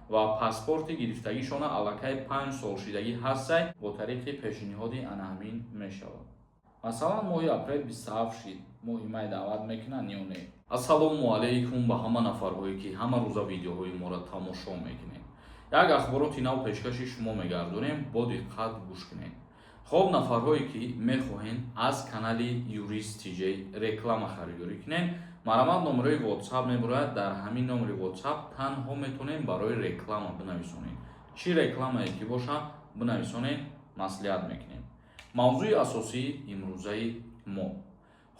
Ва паспорти гирифтагишона аллакай 5 сол шидагӣ ҳастай, бо тариқи пешниҳоди ана ҳамин мешавад. Масалан, моҳи апрел 27 шид, моҳи май даъват мекунанд ё не? Ассалому алайкум ба ҳама нафарҳое, ки ҳама рӯза видеоҳои моро тамошо мекунед. Як ахбороти нав пешкаши шумо мегардонем, бо диққат гӯш кунед. Хоб, нафарҳое, ки мехоҳед аз канали Юрист ТЖ реклама харидорӣ кунед, марҳамат, номерои WhatsApp мебарояд. Дар ҳамин номери WhatsApp танҳо метавонед барои реклама бинависонед. Чӣ рекламае ки бошад, бинависонед, маслиҳат мекунем. Мавзӯи асосии имрӯзаи мо: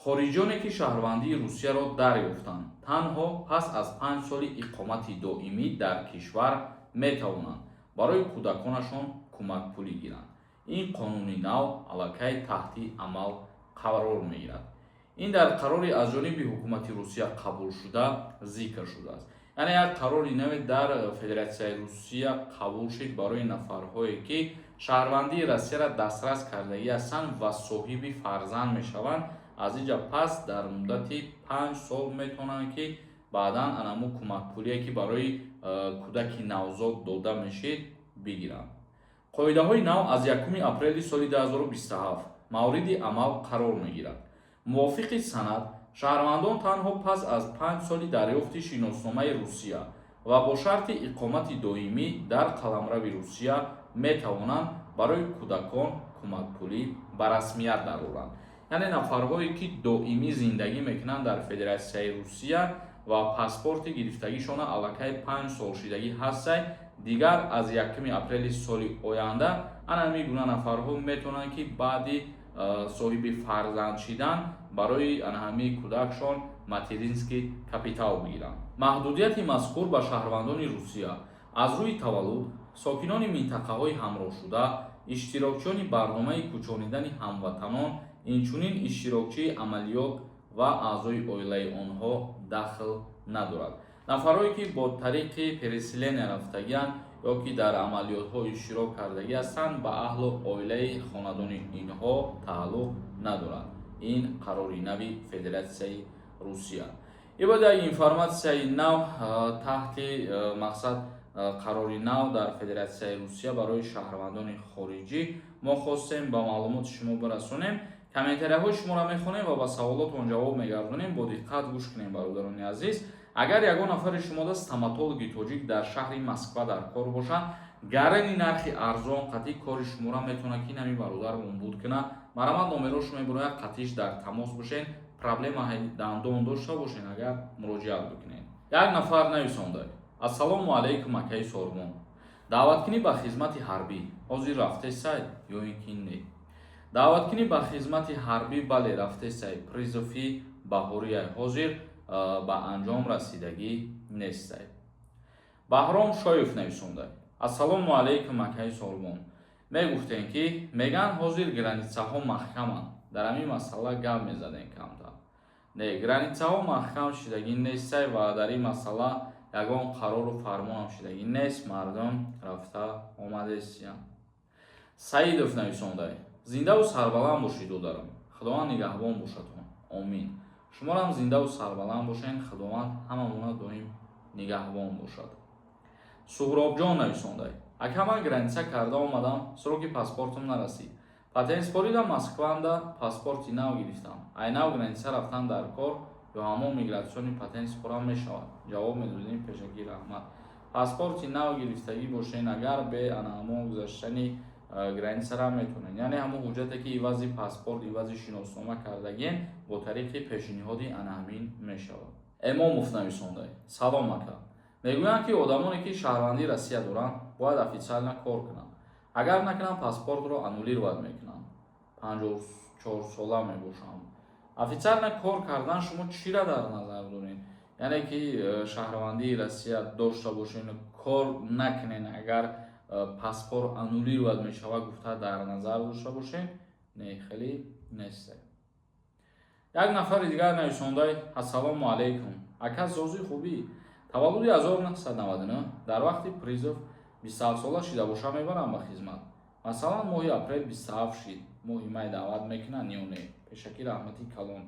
хориҷиёне, ки шаҳрвандии Русияро дарёфтанд, танҳо пас аз 5 соли иқомати доимӣ дар кишвар метавонанд барои кӯдаконашон кӯмакпулӣ гиранд. Ин қонуни нав аллакай таҳти амал қарор мегирад. Ин дар қарори аз ҷониби ҳукумати Русия қабулшуда зикр шудааст. Яъне як қарори наве дар Федератсияи Русия қабул шуд барои нафарҳое, ки шаҳрвандии Россияро дастрас кардагӣ ҳастанд ва соҳиби фарзанд мешаванд. Аз инҷа пас дар муддати 5 сол метавонанд, ки баъдан анаму кӯмакпулие, ки барои кӯдаки навзод дода мешид, бигиранд. Қоидаҳои нав аз 1 апрели соли 2027 мавриди амал қарор мегирад. Мувофиқи санад, шаҳрвандон танҳо пас аз 5 соли дарёфти шиносномаи Русия ва бо шарти иқомати доимӣ дар қаламрави Русия метавонанд барои кӯдакон кӯмакпулӣ ба расмият дароранд. Яъне нафарҳое, ки доимӣ зиндагӣ мекунанд дар Федератсияи Русия ва паспорти гирифтагишона аллакай 5 сол шидагӣ ҳастай, дигар аз 1 апрели соли оянда ана ҳамин гуна нафарҳо метавонанд, ки баъди соҳиби фарзанд шидан барои ана ҳамин кӯдакшон материнский капитал бигиранд. Маҳдудияти мазкур ба шаҳрвандони Русия аз рӯи таваллуд, сокинони минтақаҳои ҳамроҳшуда, иштирокчиёни барномаи кӯчонидани ҳамватанон, инчунин иштирокчии амалиёт ва аъзои оилаи онҳо дахл надорад. Нафарҳое, ки бо тариқи переселения рафтагианд ё ки дар амалиётҳо иштирок кардагӣ ҳастанд, ба аҳлу оилаи хонадони инҳо тааллуқ надорад ин қарори нави Федератсияи Русия. Ибода як информатсияи нав таҳти мақсад қарори нав дар Федератсияи Русия барои шаҳрвандони хориҷӣ мо хостем ба маълумоти шумо бирасонем. Комментарияҳои шуморо мехонем ва ба саволотон ҷавоб мегардонем. Бо диққат гӯш кунем, бародарони азиз. Агар ягон нафари шумода стоматологи тоҷик дар шаҳри Москва дар кор бошад, гарани нархи арзон қатъи кори шуморо метавонад, ки нами бародар буд кунад. Марҳамат, номерош мебурояд, қатъиш дар тамос бошед. Проблемаҳои дандон дошта бошед агар, муроҷиат бикунед. Як нафар нависонда: «Ассалому алайкум, акаи Сорбон, даъваткунӣ ба хизмати ҳарбӣ ҳозир рафтесай ё ин ки не?» Даъваткунӣ ба хизмати ҳарбӣ, бале, рафтесай. Призыв и баҳория ҳозир ба анҷом расидагӣ нестай. Баҳром Шоев нависонда: «Ассалому алайкум, акаи Сорбон, мегуфтем, ки меган ҳозир границаҳо маҳкаманд, дар ҳамин масъала гап мезадем камтар». Не, границаҳо маҳкам шидагӣ нестай ва дар ин масъала ягон қарору фармонам шидагӣ нест. Мардум рафта омадесиян. Саидов нависонда: «Зиндаву сарбаланд бошед, додарам, Худованд нигаҳбон бошадтон». Омин, шуморам зиндаву сарбаланд бошед, Худованд ҳамамона доим нигаҳбон бошад. Суҳробҷон нависонда: «Ака, ман граница карда омадам, срок и паспортам нарасид, патент споридам, Москванда паспорти нав гирифтам. Ай нав граница рафтан дар кор ё ҳамон миграционный патент спорам мешавад? Ҷавоб медодем, пешакӣ раҳмат». Паспорти нав гирифтагӣ бошен агар, бе ана ҳамон гузаштани границара метавонед. Яъне ҳамон ҳуҷҷате, ки ивази паспорт, ивази шиноснома кардагиен, бо тариқи пешниҳоди ана ҳамин мешавад. Эмомов нависонда: «Салом, ака, мегӯянд, ки одамоне, ки шаҳрвандии Россия доранд, бояд официально кор кунанд, агар накунанд, паспортро аннулировать мекунанд. 54сола мебошам». Официально кор кардан шумо чира дар назар доред? Яъне ки шаҳрвандии Россия дошта бошен, кор накунен агар, паспорт аннулировать мешавад гуфта дар назар дошта бошен? Не, хеле нест. Як нафари дигар нависондай: «Ассалому алайкум, ака, зозӣ, хубӣ? Таваллуди 1999, дар вақти призыв 27сола шида боша, мебарам ба хизмат? Масалан, моҳи апрел 27 шид, моҳи май даъват мекунанд ё не? Пешакӣ раҳмати калон».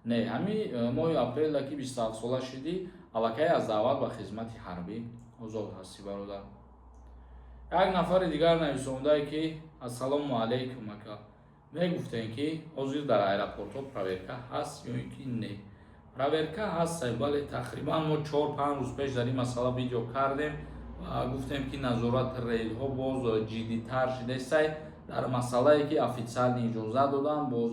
Не, ҳами моҳи апрелда, ки 27сола шидӣ, аллакай аз даъват ба хизмати ҳарбӣ озод ҳастӣ, бародар. Як нафари дигар нависондае, ки: «Ассалому алайкум, ака, мегуфтем, ки ҳозир дар аэропортҳо проверка ҳаст ё ин ки не?» Проверка ҳаст, бале. Тақрибан мо 4-5 рӯз пеш дар ин масъала видео кардем ва гуфтем, ки назорати рейдҳо боз ҷиддитар шудесай. Дар масъалае, ки официально иҷозат доданд боз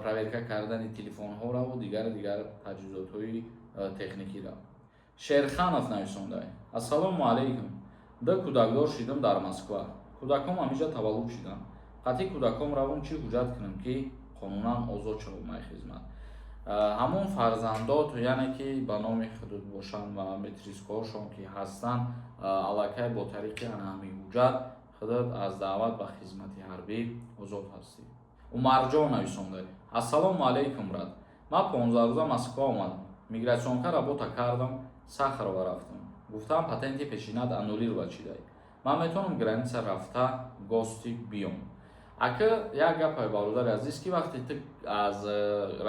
проверка кардани телефонҳораву дигару дигар таҷҳизотҳои техникиро. Шерханов нависондае: «Ассалому алайкум, ду кӯдакдор шидам дар Москва, кӯдаком ҳамиҷа таваллуд шиданд. Қатъи кӯдаком равом, чӣ ҳуҷҷат кунам, ки қонунан озод шавам ай хизмат?» Ҳамон фарзандот, яъне ки ба номи худут бошанд ва метрискаҳошон ки ҳастанд, аллакай бо тариқи ана ҳамин ҳуҷҷат худат аз даъват ба хизмати ҳарбӣ озод ҳастӣ. Умарҷон нависондае: «Ассалому алайкум, брат, ман 15 рӯза Москва омадам, миграционка работа кардам, Сахарова рафтам, гуфтам, патенти пешинат аннулировать шидай, ман метавонам граница рафта гости биём?» Ака, як гапае, бародари азиз, ки вақте ту аз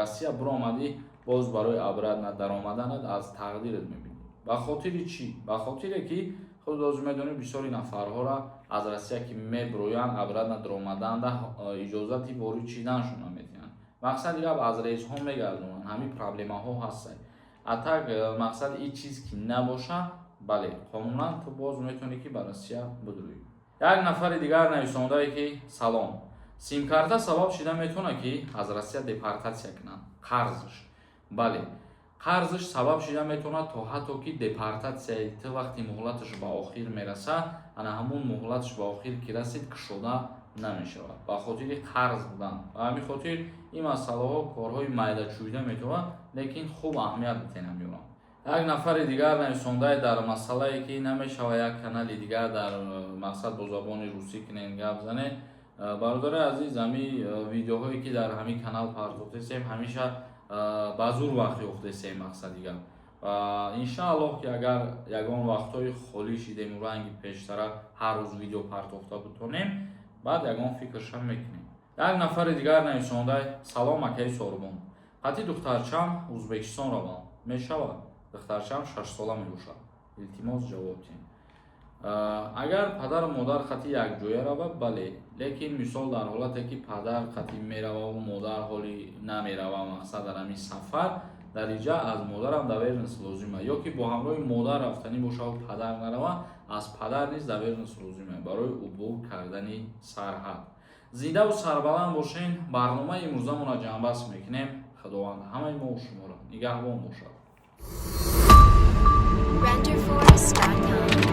Россия биромадӣ, боз барои обратно даромаданат аз тақдират мебинӣ. Ба хотири чӣ? Ба хотире ки худ ҳозир медонӣ, бисёри нафарҳоро аз Россия ки мебироянд, обратно даромаданда иҷозати ворид шиданшон наметиҳанд. Мақсади гап, аз рейсҳо мегардонанд. Ҳамин проблемаҳо ҳастанд. А так мақсади ин чиз ки набоша, бале, қонунан ту боз метавонӣ, ки ба Россия бидурӯӣ. Як нафари дигар нависондае, ки: «Салом, симкарта сабаб шида метавонад, ки аз Россия депортатсия кунанд?» Қарзш, бале, қарзш сабаб шида метавонад, то ҳатто ки депортатсияи ту вақти муҳлаташ ба охир мераса. Ана ҳамун муҳлаташ ба охир ки расид, кушода намешавад ба хотири қарз будан. Ба ҳамин хотир ин масъалаҳо корҳои майдачӯида метавонад, лекин хуб аҳамият битенам ёрам. Як нафари дигар нависондае дар масъалае, ки намешава як канали дигар дар мақсад бо забони русӣ кунен, гап занед. Бародари азиз, ҳами видеоҳое, ки дар ҳамин канал партофтесем, ҳамеша ба зур вақт ёфтесем. Мақсади гап, ва иншааллоҳ, ки агар ягон вақтҳои холӣ шидему ранги пештара ҳар рӯз видео партофта бутонем, баъд ягон фикршам мекунем. Як нафари дигар нависондай: «Салом, акаи Сорбон, қатъи духтарчам Ӯзбекистон равам мешавад? Духтарчам 6-сола мебошад, илтимос, ҷавоб диҳем». Агар падару модар қатъи якҷоя равад, бале, лекин мисол, дар ҳолате ки падар қатъи мерававу модар ҳоли намерава, мақсад, дар ҳамин сафар дар иҷа аз модарам доверенность лозима, ё ки бо ҳамроҳи модар рафтанӣ бошаву падар нарава, аз падар низ доверенность лозима барои убур кардани сарҳад. Зиндаву сарбаланд бошен. Барномаи имрӯзамонро ҷамъбаст мекунем. Худованд ҳамаи мо шуморо нигаҳбон бошад. Renderforest.com.